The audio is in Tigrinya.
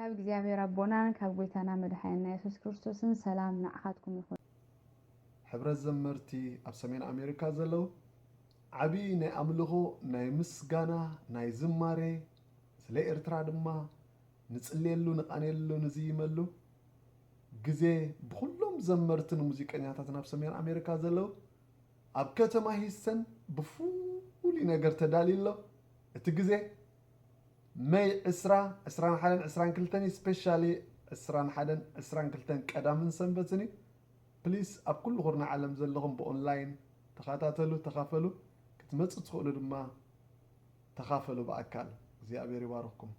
እግዚኣብሔር ኣቦናን ካብ ጎይታና መድሓኒና የሱስ ክርስቶስን ሰላም ንዓኻትኩም ይኹን። ሕብረት ዘመርቲ ኣብ ሰሜን ኣሜሪካ ዘለዉ ዓብዪ ናይ ኣምልኾ፣ ናይ ምስጋና፣ ናይ ዝማሬ፣ ስለ ኤርትራ ድማ ንጽልየሉ፣ ንቓንየሉ፣ ንዝይመሉ ግዜ ብኹሎም ዘመርትን ሙዚቀኛታትን ኣብ ሰሜን ኣሜሪካ ዘለዉ ኣብ ከተማ ሂስተን ብፍሉይ ነገር ተዳልዩ ኣሎ። እቲ ግዜ መይ ዕስራ፣ ዕስራን ሓደን ዕስራን ክልተን እዩ። ስፔሻሊ ዕስራን ሓደን ዕስራን ክልተን ቀዳምን ሰንበትን እዩ። ፕሊስ ኣብ ኩሉ ኩርናዕ ዓለም ዘለኹም ብኦንላይን ተኸታተሉ፣ ተኻፈሉ። ክትመጹ ትኽእሉ ድማ ተኻፈሉ ብኣካል። እግዚኣብሔር ይባርኽኩም።